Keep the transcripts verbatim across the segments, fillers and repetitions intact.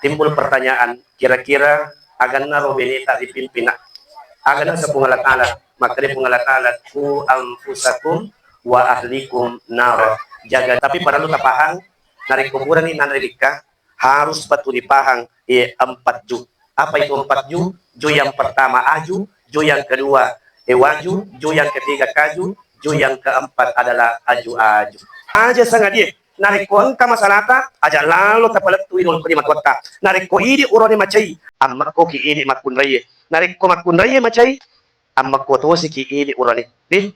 timbul pertanyaan, kira-kira aganna ro beneta ripimpina? Aganna sa Puang Allah Ta'ala, makkeda Puang Allah Ta'ala, "Ku anfusakum wa ahlikum nara." Jaga, tapi parellu tapahang, narekko purani nanre bikka, harus patu dipahang, eh, empat ju. Apa itu empat ju? Ju yang pertama aju, ju yang kedua, eh, waju, ju yang ketiga kaju, ju yang keempat adalah aju-aju. Aja sangadie, narekko engka masalata, aja lalo tapalettui ri olokko matoatta. Narekko idi urane macai, ammekko ki idi makkunraie. Narekko makkunraie macai, ammekko tosi ki idi urane. Nih.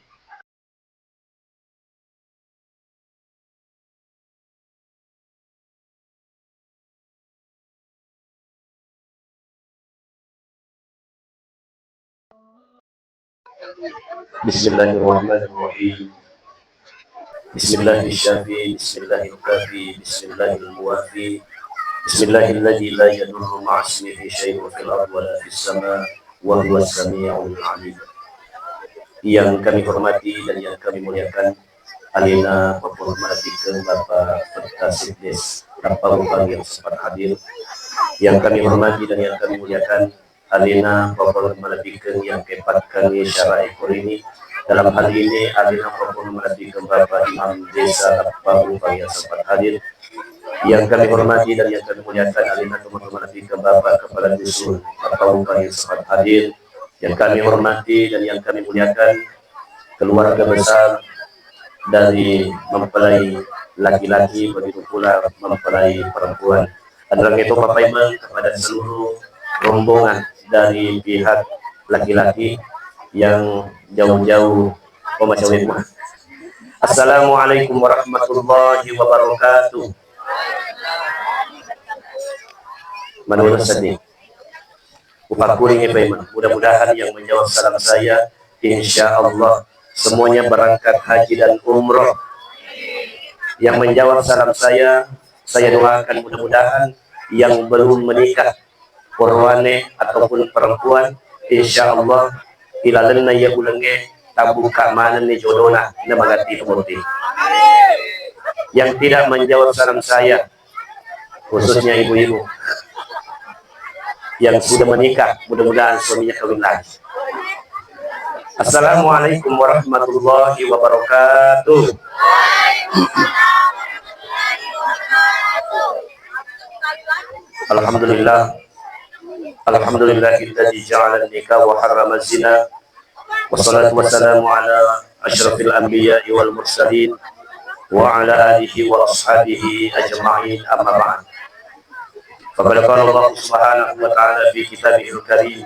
Bismillahirrahmanirrahim. Bismillahirrahmanirrahim. Bismillahirrahmanirrahim. Bismillahirrahmanirrahim. Bismillahirrahmanirrahim. Yang kami hormati dan yang kami muliakan, alena Bapak Manatikeng Bapak Peta Sekdes, Bapak Upang yang sempat hadir. Yang kami hormati dan yang kami muliakan, alena Bapak Manatikeng yang kepatkan syara ekor ini. Dalam hal ini, alena Bapak Manatikeng Bapak Imam Desa, Bapak Upang yang sempat hadir. Yang kami hormati dan yang kami muliakan, alena teman-teman Bapak Kepala Dusun, Bapak Upang yang sempat hadir. Yang kami hormati dan yang kami muliakan, keluarga besar dari mempelai laki-laki, begitu pula mempelai perempuan. Dan itu Bapak Imam kepada seluruh rombongan dari pihak laki-laki yang jauh-jauh. Assalamualaikum warahmatullahi wabarakatuh. Menurut sedih. Upakkuring Bapak Imam. Mudah-mudahan yang menjawab salam saya, insya Allah semuanya berangkat haji dan umroh. Yang menjawab salam saya, saya doakan mudah-mudahan yang belum menikah, perempuan ataupun perempuan, insya Allah ilalenna iya bulengnge tabbuka manenni jodona na magatti tomoti. Yang tidak menjawab salam saya, khususnya ibu-ibu yang sudah menikah, mudah-mudahan suaminya kawin lagi. Assalamualaikum warahmatullahi wabarakatuh. Alhamdulillah. Alhamdulillahilladzi ja'ala nikah wa harrama zina. Wassalatu wassalamu ala asyrafil anbiya'i wal mursalin wa ala alihi wa ashabihi ajma'in, amma ba'd. Faqad qala Allah subhanahu wa ta'ala fi kitabihil karim.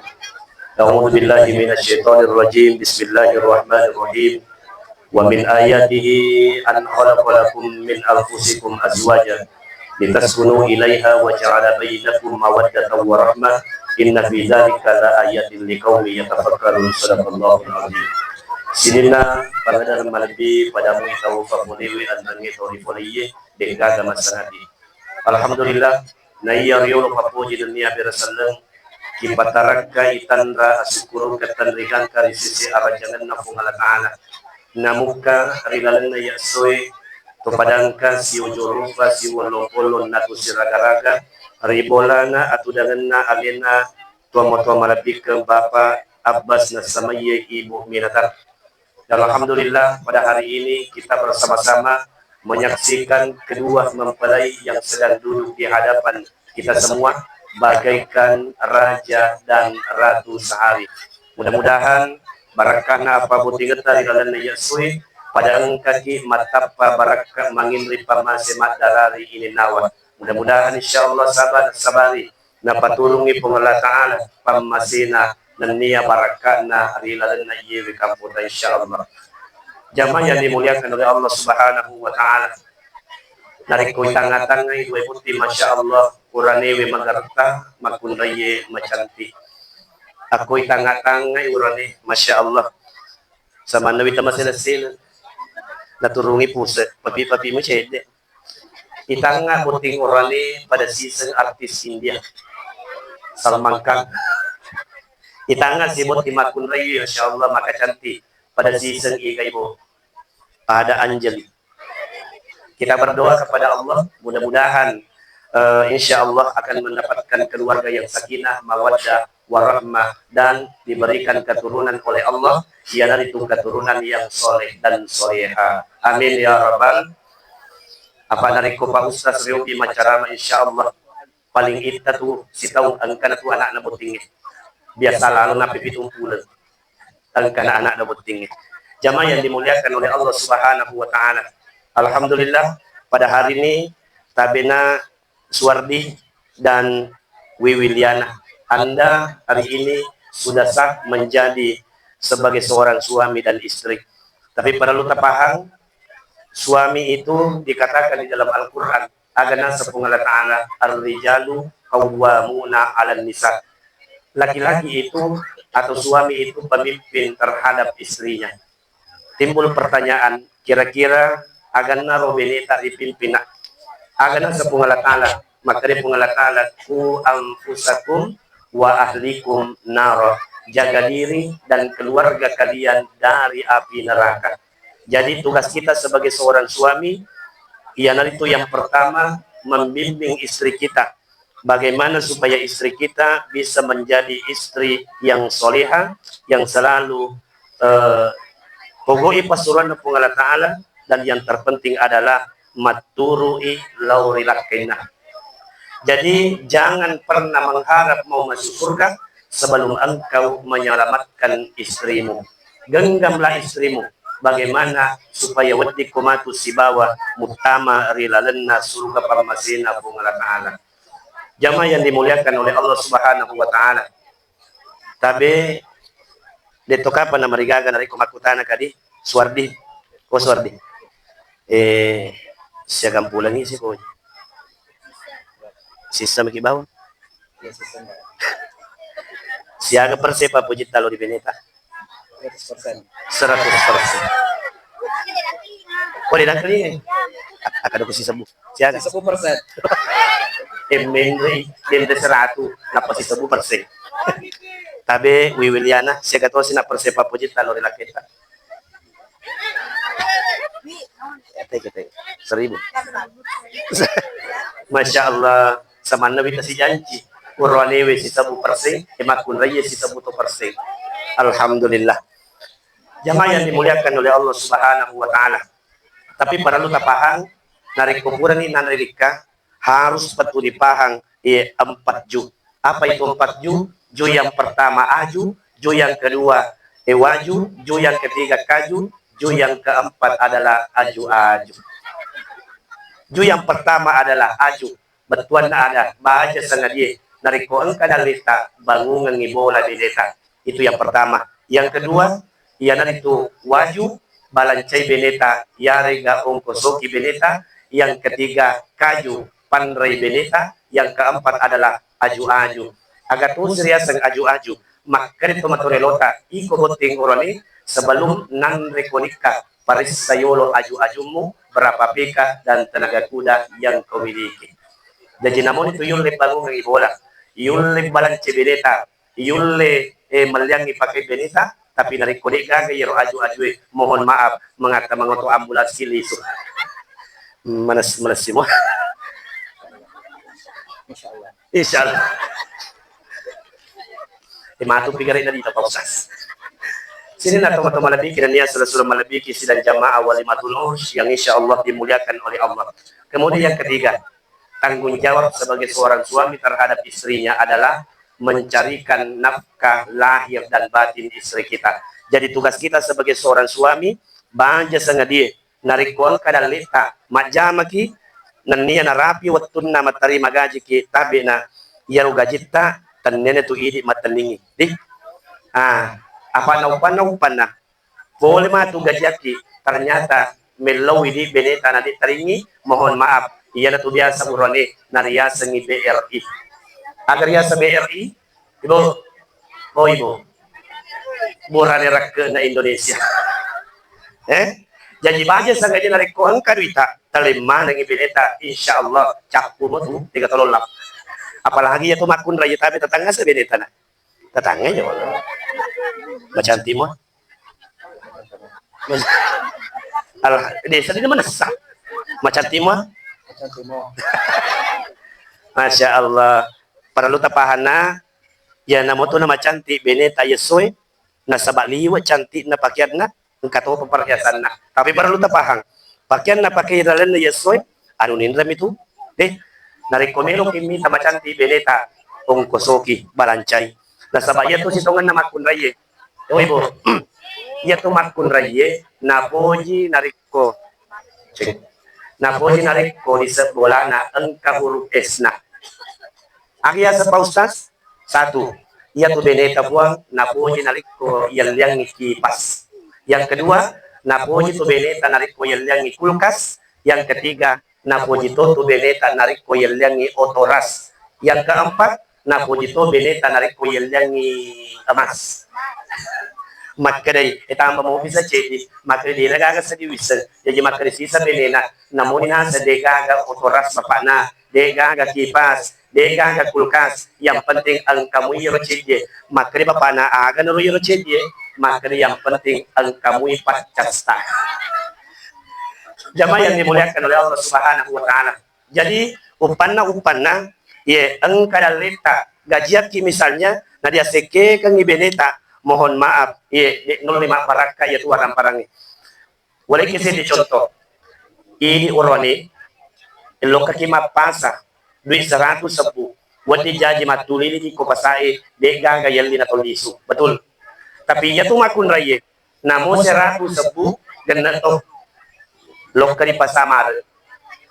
A'udzu billahi minasy syaithanir rajim. Bismillahirrahmanirrahim. Wa min ayatihi an khalaqa lakum min anfusikum azwaja litaskunu ilaiha wa ja'ala bainakum mawaddatan wa rahmah, inna fi dzalika la ayatin liqaumin yatafakkarun. Sadaqallahul azim. Sininna pangadaran malebbi pada mui tau fapolewe anrangnge tau rifoleye, de'gaga massangadi. Alhamdulillah, naiya riolo pappoji nennia bere selleng, kipatarakka itanra asukkurukeng tenrigangka ri sisi arajangenna Puang Allah Ta'ala. Namukka ri lalenna iya essoe, to padangka siujo rupa, siwollong-pollong, natu siraga-raga, ri bolana atudangenna alena tuamatoa malebbikkeng Bapak Abbas nassamayyai Ibu Minatar. Dan alhamdulillah, pada hari ini kita bersama-sama menyaksikan kedua mempelai yang sedang duduk di hadapan kita semua bagaikan raja dan ratu sehari. Mudah-mudahan barakkana apa bottingetta ri lalenna iya essoe, pada engkaki mattappa barakka manginri pammase maddarari ininnawa. Mudah-mudahan insyaallah sabar sabari napaturungngi Puang Allah Ta'ala pammasena nennia barakka'na ri lalenna iyewe kampota, insyaallah. Jamaah yang dimuliakan oleh Allah Subhanahu wa Ta'ala, narekko itangnga-tangngai dua botting, masyaallah, uranewe magaretta, makkunraie macantik. Akko itangnga-tangngai urane, masyaallah, samanna wita masele-sele, naturungi puse, papi-papi mu cedde. Itangnga botting urane pada siseng artis India, Salman Khan. Itangnga si botting makkunrai, insyaallah maka cantik pada siseng iga ibu, pada Anjali. Kita berdoa kepada Allah, mudah-mudahan, eh, insya Allah akan mendapatkan keluarga yang sakinah, mawaddah, warahmah, dan diberikan keturunan oleh Allah, iyanaritu keturunan yang soleh dan soleha. Amin ya rabbal. Apa narekko Pak Ustaz Riopi macarama, insya Allah paling itta tu sitaung engkana tu anakna bottingnge. Biasa lalo napi pitung puluh engkana anakna bottingnge. Jamaah yang dimuliakan oleh Allah Subhanahu wa Ta'ala. Alhamdulillah, pada hari ini tabena Suwardi dan Wiwiliana. Anda hari ini sudah sah menjadi sebagai seorang suami dan istri. Tapi perlu tapahang, suami itu dikatakan di dalam Al-Quran, agana sepung Allah Ta'ala, "Ar-rijalu qawwamuna 'alan nisa." Laki-laki itu atau suami itu pemimpin terhadap istrinya. Timbul pertanyaan, kira-kira aganna ro beneta ripimpina? Agana sepung Allah Ta'ala, makkeda Puang Allah Ta'ala, "Ku anfusakum wa ahlikum nara." Jaga diri dan keluarga kalian dari api neraka. Jadi tugas kita sebagai seorang suami, iyanaritu yang pertama membimbing istri kita. Bagaimana supaya istri kita bisa menjadi istri yang soleha, yang selalu, eh, pogoi pasuruanna Puang Allah Ta'ala, dan yang terpenting adalah matturu'i lao ri lakkainna. Jadi, jangan pernah mengharap mau masuk surga sebelum engkau menyelamatkan istrimu. Genggamlah istrimu, bagaimana supaya weddikko matu sibawa muttama ri lalenna surga pammasena Puang Allah Ta'ala. Jamaah yang dimuliakan oleh Allah Subhanahu wa Ta'ala. Tabe, detto kapang namarigaga narekko makkutana kadi, Suwardi. Oh, Suwardi. Eh, siaga pulangi siko. Sissa maki bawang. Siaga perse pappojitta lao ri beneta? Seratus persen. Oh, de' nangkalingai. Akkeda ko sisebbu. Siaga? Sisebbu persen. Eh, menre, menre seratu, nappa sisebbu persen. Tabe, Wiwiliana, siaga tosi na perse pappojitta lao ri lakketta? Teke, teke. Seribu. Masya Allah, samanna wita sijanci. Oroanewe sisebbu persen, e makkunraie sisebbu to persen. Alhamdulillah. Jamaah yang dimuliakan oleh Allah Subhanahu wa Ta'ala. Tapi perlu tapahang, narekko purani nanre wikka, harus betul dipahang, eh, empat ju. Apa itu empat ju? Ju yang pertama aju, ju yang kedua, eh, waju, ju yang ketiga kaju, ju yang keempat adalah aju-aju. Ju yang pertama adalah aju. Bettuanna ada, baja sangadie. Narekko engka dalleta, bangungengngi bola beneta. Itu yang pertama. Yang kedua, iyanaritu waju, balancai beneta, yarega ongkosoki beneta. Yang ketiga, kaju, panrai beneta. Yang keempat adalah aju-aju. Aga tosi riaseng aju-aju? Makkeda to matorelota, iko botting orani, sebelum nanre konikka, paressa yolo aju-ajummu, berapa P K dan tenaga kuda yang kau miliki. Jaji namoni tu yulle bangungengngi bola, yulle balance beneta, yulle, eh, melliangngi pakai beneta, tapi narekko de' gaga iyaro aju-ajue, mohon maaf, mengatta mangoto ambulans lisu. Manas-, manassi mo. Insya Allah. Insya Allah. Eh, matu pikiran tadi Pak Ustaz. Sini na teman-teman lebih, kiranya sudah-sudah melebihi sidang jamaah walimatul urs yang insya Allah dimuliakan oleh Allah. Kemudian yang ketiga, tanggung jawab sebagai seorang suami terhadap istrinya adalah mencarikan nafkah lahir dan batin istri kita. Jadi tugas kita sebagai seorang suami, baja sangadie, narekko engka dalleta majjamaki, nennia narapi wettunna mattarima gajiki, tabe na iyaro gajitta tennena tu idi mattenningi. Di? Ah, apa naupanna upanna? Pole matu gajiakki, ternyata mellau idi beneta na de' taringi, mohon maaf, iyanatu biasa urane nariasengngi B R I. Aga riaseng B R I? Ibu, oh, Ibu, burane rakkena Indonesia. Eh? Jaji baja sangadie narekko engka duita, taleng manengngi beneta, insya Allah cappu matu tiga tolong lap. Apalagi ya tu makkunrai, tapi tetangga sebeneta na. Tetangga ya Allah. Macantik mo. Alah, desa ini manessa. Macantik mo. Masya Allah. Parellu tapahanna, ya namotu namacantik beneta yessoe, nasaba liwe cantikna pakeanna, engka topa perhiasanna. Tapi parellu tapahang, pakeanna pake ilalenna yessoe, anu ninremi tu. Eh, narekko meloki mita macantik beneta, ongkosoki, balancai. Nasaba iyatu sitongenna makkunraie. Oh, Ibu. Iyatu makkunraie, napoji narekko Cek. Napoji narekko disebbolana engka huruf S-na. Aga yaseng Pak Ustaz? Satu, iyatu beneta Puang napoji narekko yelliangngi kipas. Yang kedua, napoji tu beneta narekko yelliangngi kulkas. Yang ketiga, napoji to tu beneta narekko yelliangngi otoras. Yang keempat, napoji to beneta narekko yelliangngi emas. Makkedai, e, tamba mopi sa ceddi, makkeda de gaga seddi wisseng. Jaji makkeda sisa benena, namoni naseng de gaga otoras bapakna, de gaga kipas, de gaga kulkas, yang penting engka mui iyaro ceddie. Makkeda bapakna, aga naro iyaro ceddie? Makkeda yang penting engka mui paccasta. Jamaah yang dimuliakan oleh Allah Subhanahu wa Ta'ala. Jadi, uppanna-uppanna, ye, engka dalletta, gajiakki misalnya, nadiassekkekengngi beneta, mohon maaf, ye, de nolli mabbarakka iyatu warang-parangnge. Walekki seddi contoh. Idi oroane, lokkaki mappasa, duit seratu sebbu, wedding jaji mattuliliki ko pasae, de gaga yelli natollisu. Betul. Tapi iyatu makkunraie, namo seratu sebbu, genne to. Lokka di pasa mare.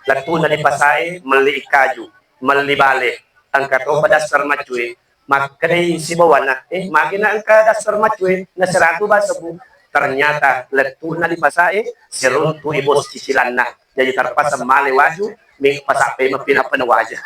Lettu'na di pasae, melli kaju, melli bale, engka topa daster maccue. Makkedai sibawanna, "Eh, magena engka daster maccue, na seratu ba sebbu?" Ternyata lettu'na di pasae, siruntu'i bos cicilanna. Jadi terpaksa male waju, mi pasape mapinapena waja.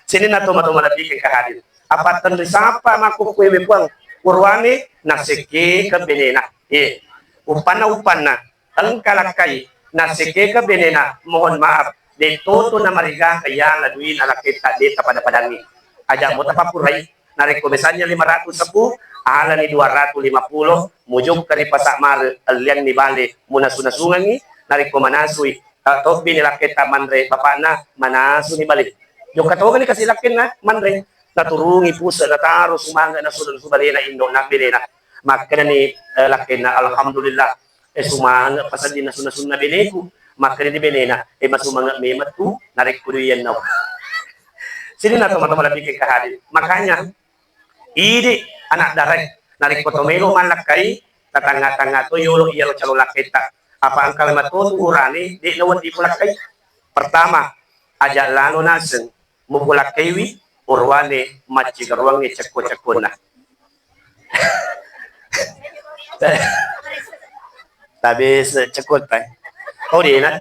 Sininna toma-toma lebbi ke hadir. Apa tenri sapa makkukkue we Puang? Uruane nasekke ke benena. Eh, uppanna-uppanna engka lakkai, nasekke ke benena, mohon maaf, de toto namariga ke yala duina lakketta de tapada-padangi. Aja mo tapakkurai, narekko misalnya lima ratus sebbu, alani dua ratus lima puluh, mujukka ri pasa mare, ellianni bale, munasu-nasungangi, narekko manasui, eh, tobbi ni lakketta manre, bapakna manasuni bale. Jokka togani kasi lakkenna manre, naturungi puse, nataro sumanga, nasu-, nasu balena, indo na benena. Makkedani, eh, lakkenna, "Alhamdulillah, eh, sumanga pasedding nasu-nasunna beneku." Makkedani benena, "Eh, masumanga memeng tu, narekko duienna." Sininna toma-toma lebbi ke hadir. Makanya, idi anak darae, narekko to melo mallakkai, tatangnga-tangnga to yolo iyaro calon lakketta. Apa engka matotu urane, de nawedding polakkai. Pertama, aja lalo naseng mupolakkaiwi, uruane maccigaruangnge cekko-cekkonna. Tabe se-, cekko tai. Oh, dena,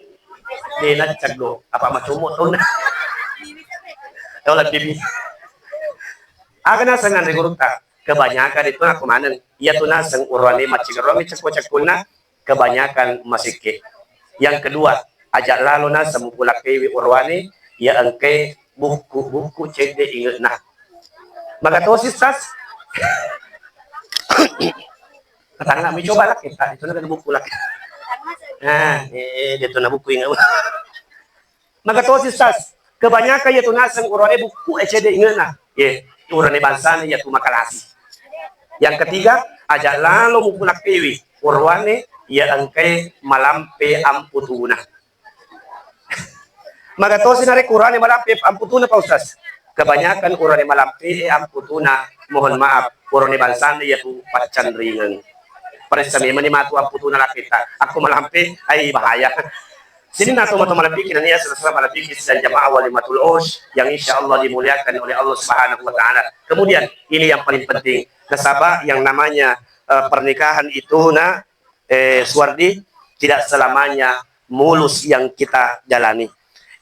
dena ceddo. Apa macomo tona. Tau lebbi. Aga naseng anre gurutta, kebanyakan itu aku maneng. Iya tu naseng uruane maccigaruangnge cekko-cekkonna, kebanyakan masekke. Yang kedua, aja lalo naseng mupolakkaiwi uruane, ya engkai bukku-bukku cedde inge'na. Magatosi, Sas? Tatangga mi coba lak, kita itu na bukku lak. Nah, eh, dia tu na bukku inge. Magatosi, Sas. Kebanyakan iya tu naseng uruane bukku e cedde inge'na. Ye, uruane bangsana iya tu makalasi. Yang ketiga, aja lalo mupolakkaiwi uruane iya engkai malampe amputuna. Magatosi narekko uruane malampe amputuna, Pak Ustaz. Kebanyakan uruane malampe e amputuna, mohon maaf, uruane bangsana iya tu paccanringeng. Paressa memang ni matu amputuna lakketta. Aku malampe, ai bahaya. Sininna toma-toma lebbi ke nennia, saudara-saudara lebbi ke sidang jamaah walimatul urs yang insya Allah dimuliakan oleh Allah Subhanahu wa Ta'ala. Kemudian, ini yang paling penting. Nasaba yang namanya, eh, pernikahan itu, nak, eh, Suwardi, tidak selamanya mulus yang kita jalani.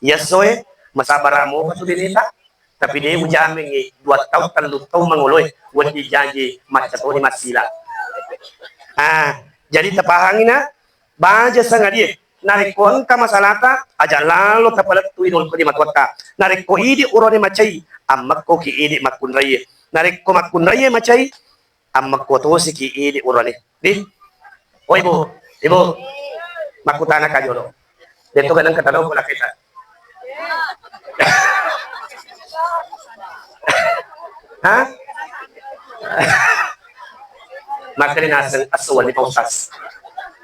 Yessoe, masabara mopa tu beneta, tapi de ujamengi dua taung, tellu taung mangoloe, wedding jaji macca toni massila. Ah, jadi tapahangi, nak, baja sangadie. Narekko engka masalata, aja lalo tapalettui dolko di matuatta. Narekko idi urone macai, ammekko ki idi makkunraie. Narekko makkunraie macai, ammekko tosiki idi urane. Di? Oh, Ibu, Ibu, makkutana ka jolo. Deto ganang kata doko laketa. Ha? Makkeda naseng esso wenni Pak Ustaz.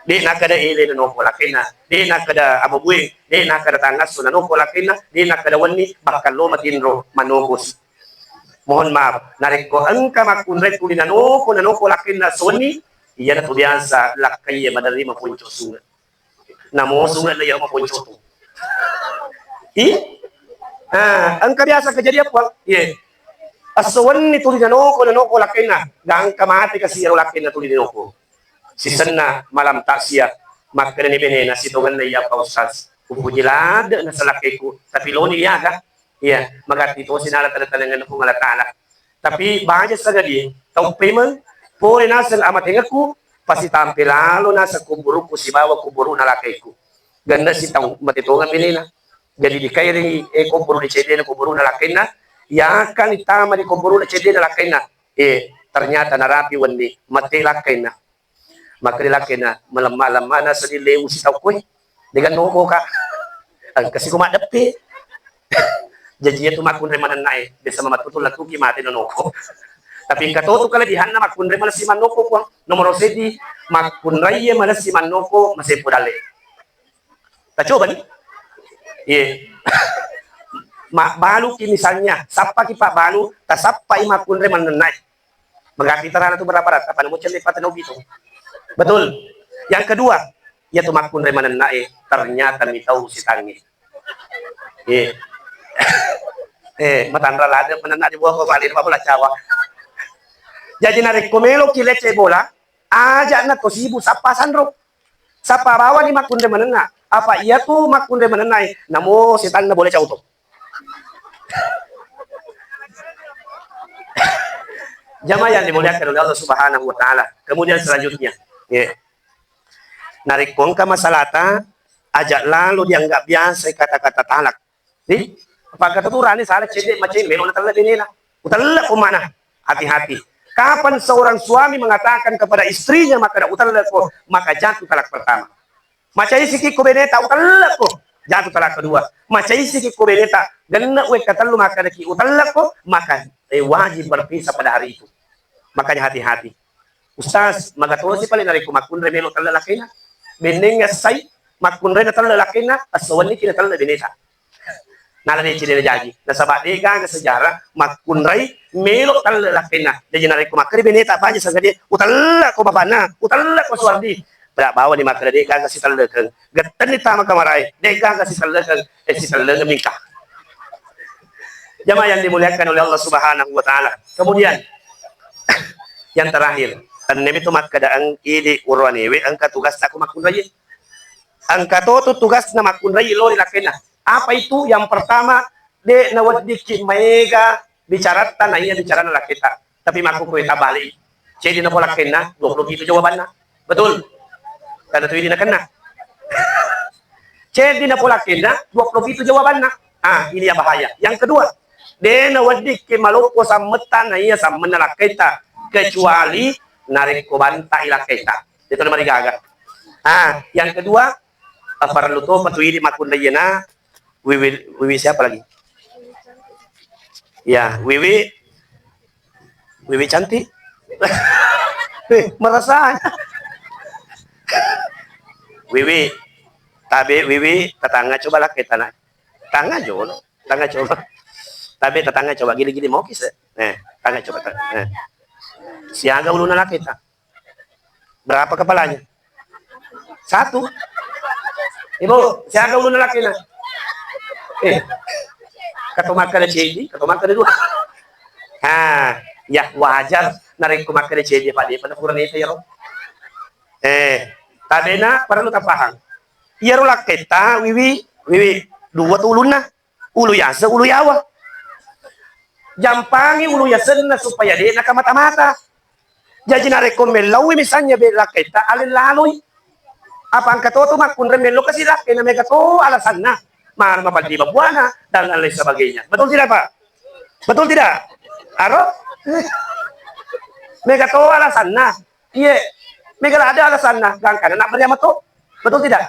De' nakkeda ele nanopo lakkainna, de' nakkeda abobue, de' nakkeda tangngesso nanopo lakkainna, de' nakkeda wenni, bahkan lo matinro manopo. Mohon maaf, narekko engka makkunrai tuli nanopo, nanopo lakkainna esso wenni, iyanatu biasa lakkaiye maderri maponco sunge'. Namo sunge' na iya maponco tu. I? Ah, engka biasa kejadian, Puang. Iye. Esso wenni tuli nanopo, nanopo lakkainna. Gangka mate kasi iyaro lakkainna tuli nanopo. Sisenna malam takziah, makkedani benena sitongenna, "Iya Pak Ustaz, upuji ladde' naseng lakkaiku, tapi loni iyaga?" Iya, magatti tosi nala tane-tanengenna Puang Allah Taala. Tapi baja sagadi, tau pemeng, pole naseng amatengekku, pasitampe lalo naseng kuburukku sibawa kuburuna lakkaiku. Genne' sitau mate tongeng benena. Jadi dikairing, eh, kuburu di cedena kuburuna lakkainna, yakani tama di kuburuna cedena lakkainna. Eh, ternyata narapi wenni, mate lakkainna. Makkeda lakkainna, "Malemma-lemmana seddi lewu sitaukkoe, de'ga nokoka. Engkasi ko maddeppe." Jaji iyatu makkunrai manennae, biasa mamatutuleng tuki mate nanopo. Tapi engka totu kelebihanna makkunrai malessi mannoko, Puang. Nomoro seddi, makkunrai malessi mannoko masempo dalle. Tacobani? Iye. Mabbaluki misalnya, sappaki pabbalu, tasappai makkunrai manennae. Magatti tarana tu berapa rata, pada mucel lepatna ubitu. Betul. Yang kedua, iyatu makkunrai manennae, ternyata mitau sitangnge. Eh. Eh, matanra ladde' manenna di buah ko bali di Bapak Lacawa. Jadi narekko meloki lecce bola, aja' na to sibu sappa sanro. Sappa bawani makkunrai manenna. Apa iyatu makkunrai manennae, namo setanna boleh cauto. Jamaah yang dimuliakan oleh Allah Subhanahu wa Ta'ala. Kemudian selanjutnya, ya. Narekko engka masalata, aja' lalo dianggap biasa kata-kata talak. Di? Apa kata tu rani salah cedde' macam melo natella benena. Utella ko mana? Hati-hati. Kapan seorang suami mengatakan kepada istrinya, maka utella ko, maka jatuh talak pertama. Macaisiki ko beneta, utellekko, jatuh talak kedua. Macaisiki ko beneta, genne' wekka tellu, makkedaki utellekko, maka, eh, wajib berpisah pada hari itu. Makanya hati-hati. Ustaz, magatosi pale narekko makkunrai melo telle lakkaina. Benneng essai, makkunrai na telle lakkaina, esso wenniki na telle beneta. Nala deceng de' najaji. Nasaba' de' gaga sejarah makkunrai melo telle lakkainna. Jaji narekko makkeda beneta baja sangadi, utellekko bapakna, utellekko Suwardi. Pada bawani makkeda de' gaga sitellekeng. Gettenni tama kamarae, de' gaga sitellekeng, eh, sitellekeng mingka. Jamaah yang dimuliakan oleh Allah Subhanahu wa Ta'ala. Kemudian, yang terakhir, tennemi tu makkeda eng-, idi uruanewe engka tugasta ko makkunrai. Engka to tu tugasna makkunrai lao ri lakkainna. Apa itu? Yang pertama, de' naweddikki maega bicaratta naiya bicarana lakkaita. Tapi makkukue tabali. Ceddi napo lakkainna, dua puluh pitu jawabanna. Betul? Tanda tu idi nakenna. Ceddi napo lakkainna, dua puluh pitu jawabanna. Ah, ini yang bahaya. Yang kedua, de' naweddikki maloppo sammetta naiya sammenna lakkaita, kecuali narekko bantai lakkaita. Itu namarigaga. Ah, yang kedua, eh, parellu topa tu idi makkunraiyena Wiwi, Wiwi siapa lagi? Ya, Wiwi, Wiwi cantik. Eh, merasa. Wiwi, tabe Wiwi, tatanga coba lakkaita na. Tanga jolo, tanga coba. Tabe tatanga coba, gili-gili mau kise. Eh, tanga coba. Ta-, eh. Siaga uluna lakkaita. Berapa kepalanya? Satu. Ibu, siaga uluna lakkaina? Eh. Kato makkeda ceddi, kato makkeda dua. Ah, ya wajar. Narekko makkeda ceddi, Pak, de' pada kurang itu ya, Ro. Eh, tabena parellu tapahang. Iyaro lakkaita, Wiwi, Wiwi, dua tu ulunna. Ulu yaseng, ulu yawa. Jampangi ulu yasenna supaya de' nakamata-mata. Jaji narekko mellaui misalnya be lakkaita, aleng laloi. Apa engka to tu makkunrai mello kasi lakkaina, mega to alasanna. Mana mapalli babuana dan lain sebagainya. Betul tidak, Pak? Betul tidak? Aro? Mega to alasanna. Iye, mega ada alasanna, gangkana nak beriama to. Betul tidak?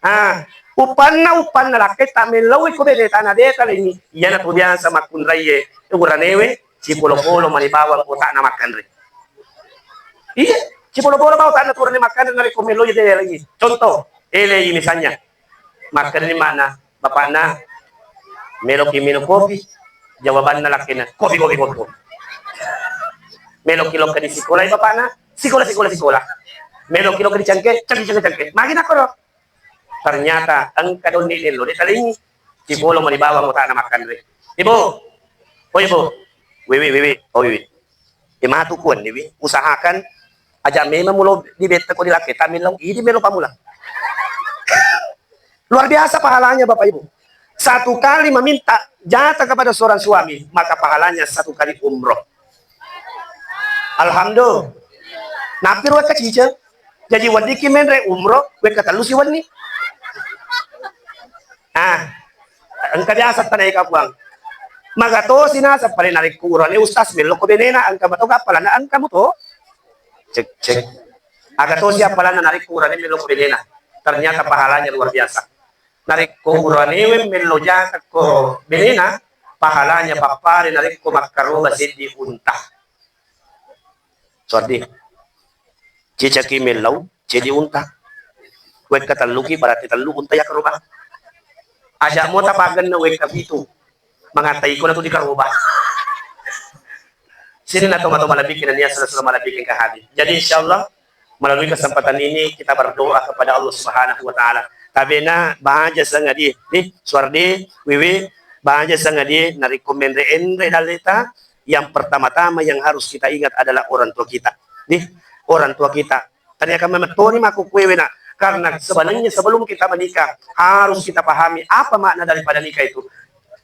Ah, Uppanna, uppanna lakketta mellauwi ko beneta na de talengngi. Iyana tu biasa makkunraiye uranewe, sipolo-polo mani bawang otakna makkanre. Iya, sipolo-polo bawang otakna tu urane makkanre narekko mellauwi de talengngi. Contoh, elei misalnya. Makkedani makna, bapakna, meloki minum kopi, jawabanna lakkena, kopi, kopi, kopi, kopi. Meloki lokka di sikola, bapakna, sikola, sikola, sikola. Meloki lokka di cangke, cangke, cangke, cangke. Magi nakkoro? Ternyata engka donni nello de talengngi. Sipolo mani bawang otakna makkanre. Ibu, oh ibu, wiwi, wiwi, oh wiwi. E matu kuanni wi, usahakan aja memang mulo di betta ko di lakketa millau idi melo pamulang. Luar biasa pahalanya Bapak Ibu. Satu kali meminta jatah kepada seorang suami, maka pahalanya satu kali umroh. Alhamdulillah. Napi ruwa kaciceng. Jadi weddikki menre umroh, wekka tellu siwenni. Ah, engka biasa tanaika puang. Magatosi naseng pale narekko urane ustaz mello ko benena, engka mato kappalanna engka muto. Cek, cek. Aga tosi appalanna narekko urane mello ko benena. Ternyata pahalanya luar biasa. Narekko uranewe mello jatah ko benena, pahalanya pappare narekko makkaroba seddi unta. Sordi. Cicaki mellau, ceddi unta. Wekka telluki berarti tellu unta yakkaroba. Aja mo tapaggenna wekka pitu. Mangatai ko natu dikaroba. Sini na toma-toma malebbikin, niat sura-sura malebbikin ke hati. Jadi insya Allah melalui kesempatan ini kita berdoa kepada Allah Subhanahu wa Ta'ala. Tabena baja sangadi, di Suardi, Wiwi, baja sangadi narekko menre-enre dalleta, yang pertama-tama yang harus kita ingat adalah orang tua kita. Di orang tua kita. Tania kami metoni mako kuewe nak. Karena sebenarnya sebelum kita menikah harus kita pahami apa makna daripada nikah itu.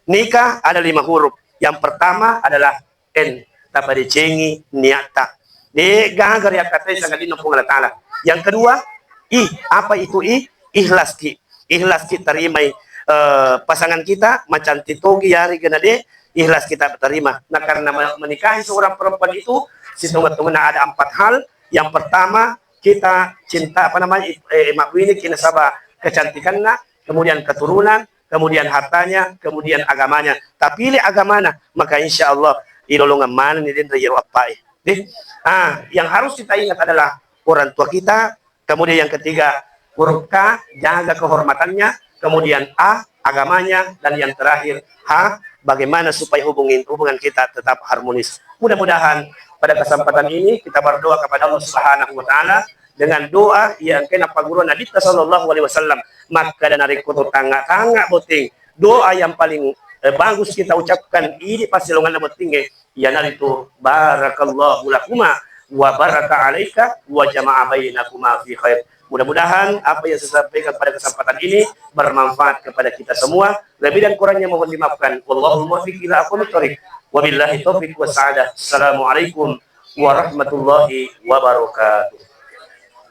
Nikah ada lima huruf. Yang pertama adalah N, tapadecengi niatta. De gaga riakkatai sangadinna Puang Allah Ta'ala. Yang kedua, I, apa itu I? Ikhlaski. Ikhlaski tarimai eh, pasangan kita, macantik togi yari gena de, ikhlas kita terima. Nah, karena me- menikahi seorang perempuan itu, situnga-tunga ada empat hal. Yang pertama, kita cinta apa namanya, eh, mabbini kina saba kecantikanna, kemudian keturunan, kemudian hartanya, kemudian agamanya. Tapi le agamana, maka insya Allah ilolongan mana ni denre yero appai. Deh. Ah, yang harus kita ingat adalah orang tua kita, kemudian yang ketiga huruf K, jaga kehormatannya, kemudian A, agamanya, dan yang terakhir H, bagaimana supaya hubungin hubungan kita tetap harmonis. Mudah-mudahan pada kesempatan ini kita berdoa kepada Allah Subhanahu wa Ta'ala dengan doa yang kena paguru Nabi sallallahu alaihi wasallam. Maka dan narekko to tanga-tanga botting, doa yang paling eh, bagus kita ucapkan ini pasti longan botting eh, iyanaritu barakallahu lakuma wa baraka alaika wa jama'a bainakuma fi khair. Mudah-mudahan apa yang saya sampaikan pada kesempatan ini bermanfaat kepada kita semua. Lebih dan kurangnya mohon dimaafkan. Wallahul muwaffiq ila aqwamit thariq. Wabillahi taufiq was sa'adah. Assalamualaikum warahmatullahi wabarakatuh.